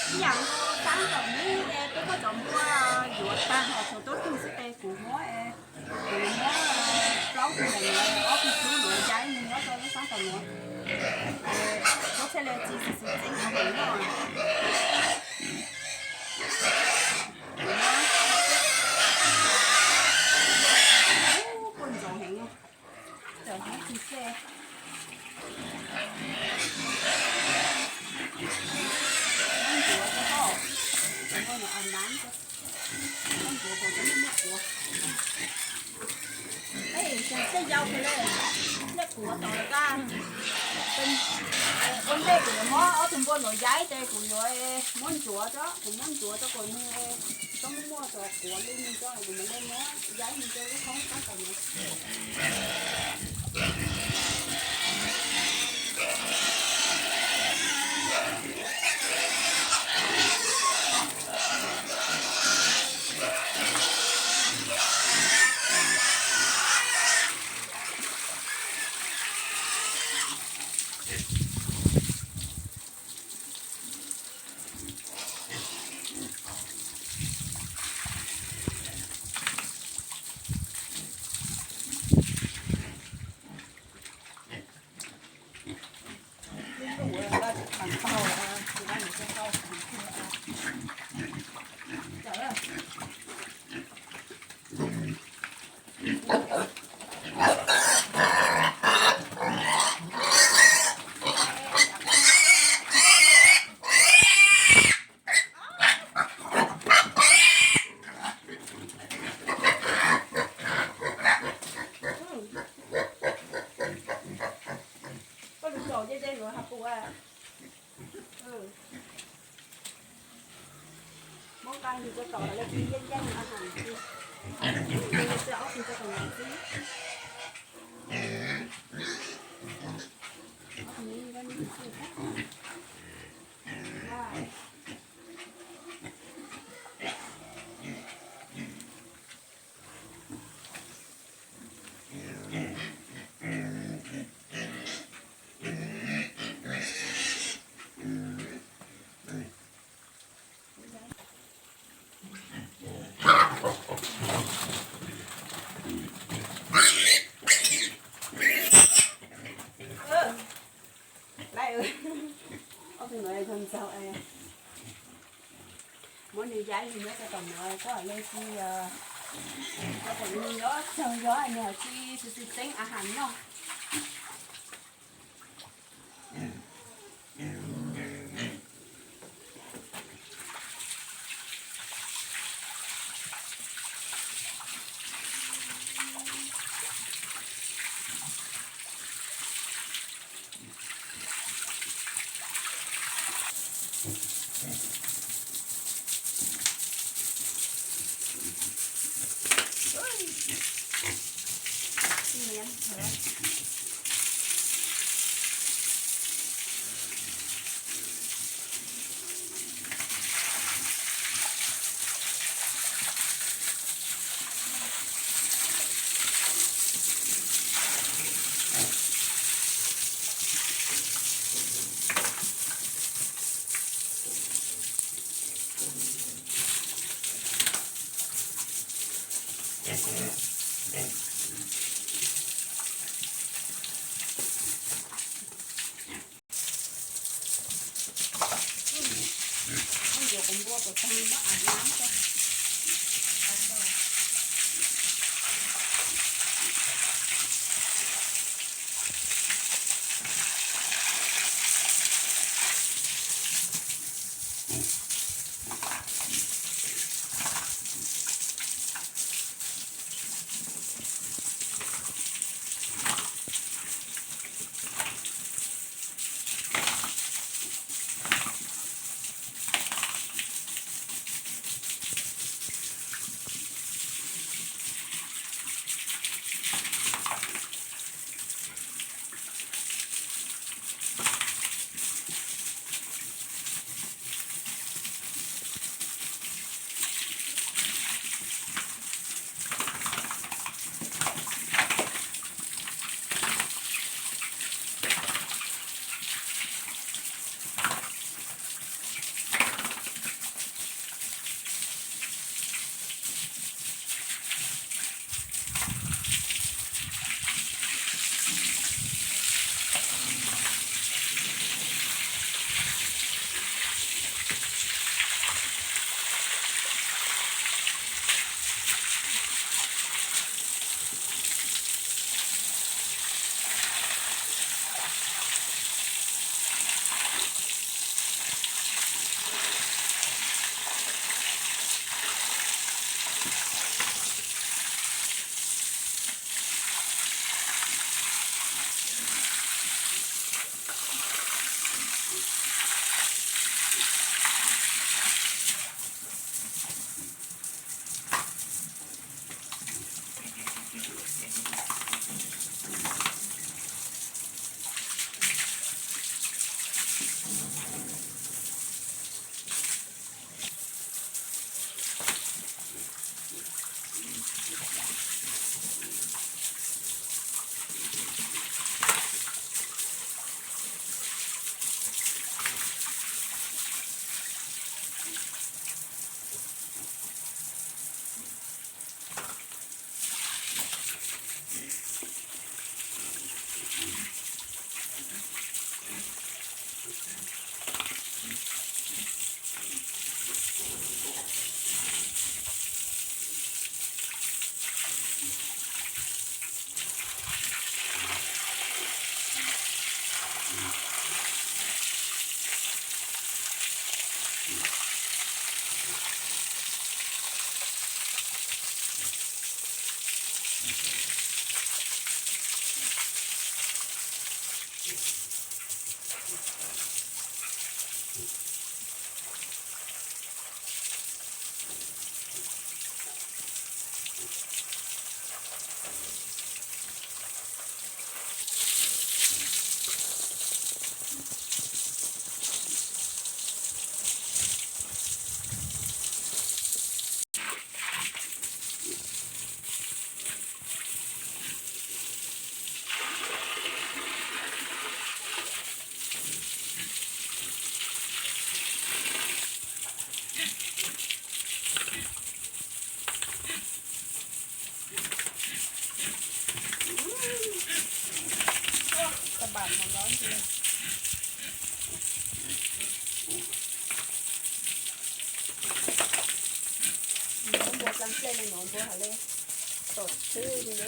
Ib yam nkaus xab tom neb es peb muab cov npua yuav tag los tshuav tub tug xwb ces kuv muab, kuv muab plaub tug ntawm no, ob tug tub no yaib mus nyob rau lub xab tom no. Kuv thiaj li tsis xwm xwm txeeb ua heev noj. Kuj ntxov heev, tawm hab tsis xej. Muab ncuav rau hauv, muab ncuav kom muaj muaj quav. Tej yau kawg li, nej quav tau lawm kab. Ua ntej kuv yuav muab ob tug npua no yaib ces kuv yuav muab ncuav tso, kuv muab ncuav tso kom nws txhob muaj muaj cov quav li nws tso, kuv mam li muab yaib nws rau lub thoob sab tom no. Koj lub tsaus ze ze luag has pua. Muab nqa nws rau tom lawv tsis yeej yeej a ham tsis, nws txawm ob tug rau tom lawv txib. Muab nws yaib nws nyob rau tom no, koj le tsis, koj kom nws nyob tsaug zog nws tsis xwm xwm txeeb a ham noj. Lam nplej no nov npua hais li, tom txhwb li na.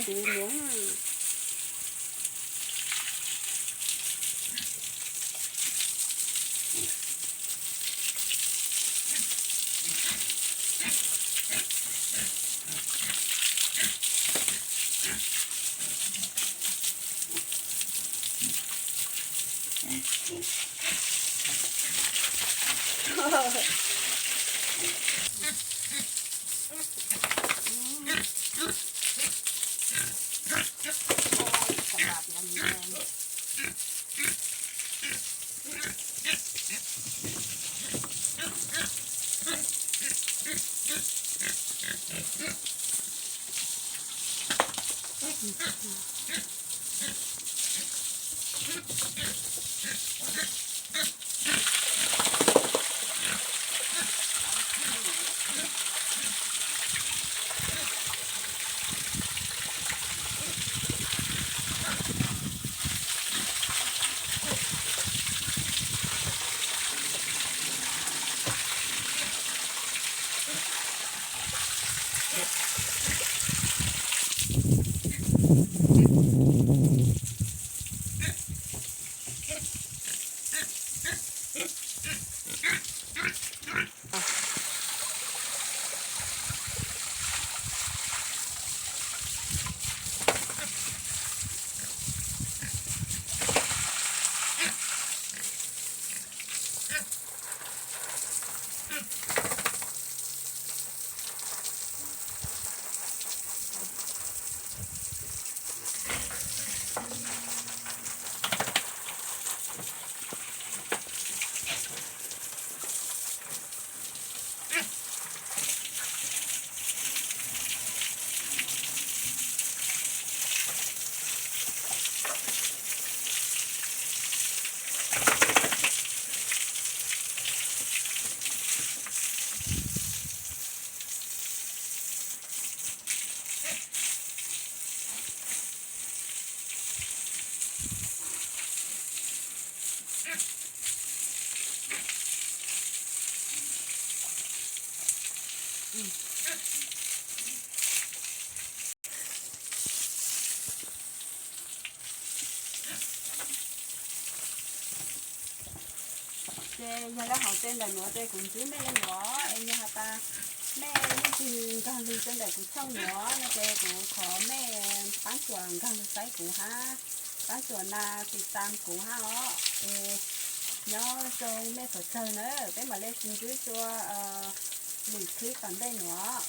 Kuv nuav. Ces yog lawv haus tej ntawm nuav ces kuv ntsib mej li nuav es yog has tas mej leej twg nkaag lug rua ntawm kuv channel nuav no ces kuv thov mej paab tsuas nkaag lug saib kuv hab, paab tsuas na tiv tam kuv hab os. Es nyob zoo mej suav dlawg na, peb mam le sib ntsib dua lwm clip tom ntej nuav.